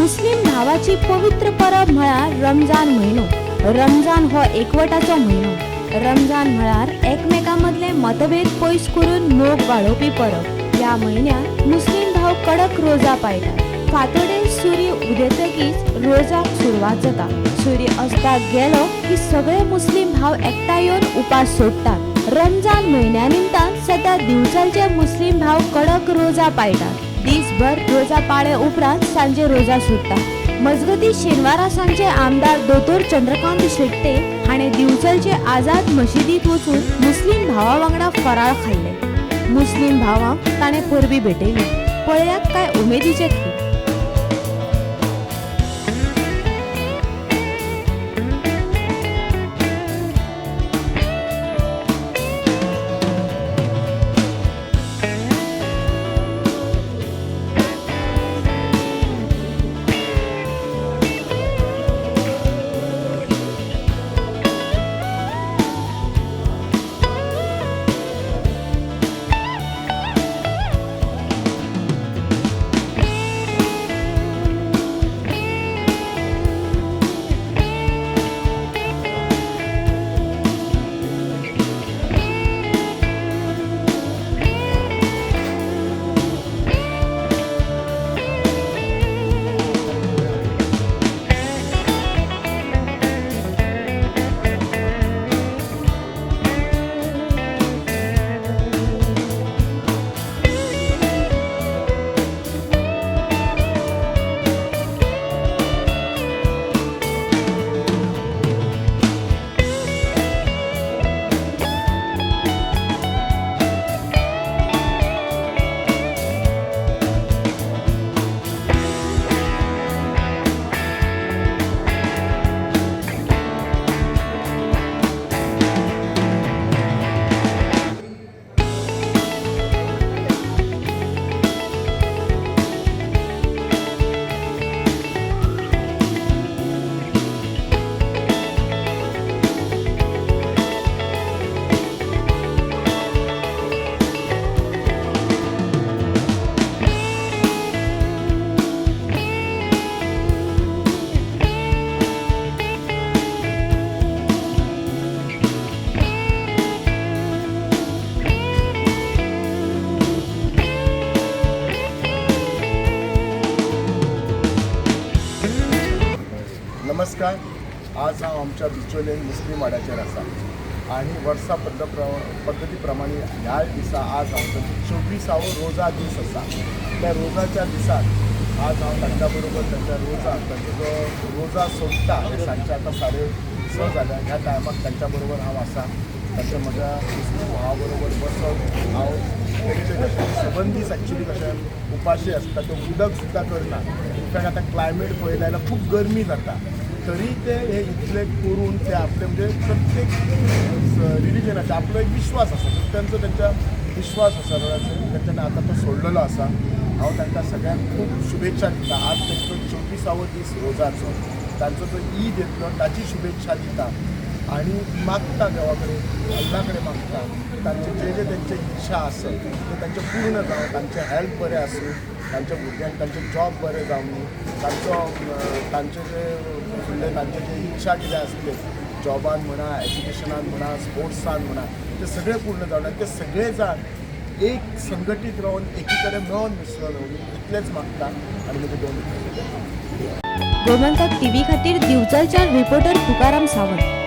मुस्लिम भावाची पवित्र परब म्हळ्यार रमजान म्हयनो. रमजान हो एकवटाचो म्हयनो. रमजान म्हळ्यार एकमेकां मदले मतभेद पयस करून मोग वाडोवपी परब. ह्या म्हयन्यांत मुस्लिम भाव कडक रोजा पाळटात. फांतोडेर सूर्य उदेतकीच रोजाक सुरवात जाता. सूर्य अस्ताक गेलो की सगळे मुस्लिम भाव एकठांय येवन उपास सोडटात. रमजान म्हयन्या निमतान सद्या दिवचलचे मुस्लिम भाव कडक रोजा पाळटात. दीसभर रोजा पाळे उपरांत सांजे रोजा सोडटात. मजगती शेनवारा सांजे आमदार दोतोर चंद्रकांत शेट्टे हाणें दिवचलचे आझाद मशिदींत वचून मुस्लिम भावा वांगडा फराळ खाल्ले. मुस्लिम भावांक ताणें परबीं भेटयली. पळयात काय उमेदीचे खीण. नमस्कार. आज हांव आमच्या बिचोले मुस्लीम वाड्याचेर आसा आनी वर्सा पद्दती प्रमाणे ह्या दिसा आज हांव तांचो 24आवो रोजा दीस आसा. त्या रोजाच्या दिसाक आज हांव तांच्या बरोबर तांच्या रोजा तांचो जो रोजा सोडटा हे सांजचे आतां 6:30 जाल्या ह्या टायमाक तांच्या बरोबर हांव आसा. तांच्या म्हज्या मुस्लीम भावा बरोबर बसप हांव तेंचे कशें सबंद दीस एक्चुली कशें उपाशी आसता, ते उदक सुद्दां करना. इनफॅक्ट आतां क्लायमेट पळयलें जाल्यार खूब गरमी जाता, तरी ते हे इतले करून ते आपले म्हणजे प्रत्येक रिलिजनाचे आपलो एक विश्वास आसा, तांचो तेंच्या विश्वास आसा तेंच्यांनी आतां तो सोडलेलो आसा. हांव तांकां सगळ्यांक खूब शुभेच्छा दिता. आज तेंचो 24आवो दीस रोजाचो, तांचो जो ईद येतलो ताची शुभेच्छा दिता आनी मागता देवा कडेन, अल्ला कडेन मागता तांचे जे जे तेंचे इच्छा आसत ते तांचे पूर्ण जावं, तांचें हेल्थ बरें आसूं, तांच्या भुरग्यांक तांचे जॉब बरें जावं, तांचो तांचे जे फुडले तांचे जे इच्छा कितें आसले जॉबान म्हणा, एज्युकेशनान म्हणा, स्पोर्ट्सान म्हणा, ते सगळे पूर्ण जावन आनी ते सगळे जाण एक संघटीत रावन एकी कडेन मेळोन मिसळून रावून इतलेंच मागता आनी म्हजे 2 गोमंतक टीव्ही खातीर दिवचलच्यान रिपोर्टर तुकाराम सावंत.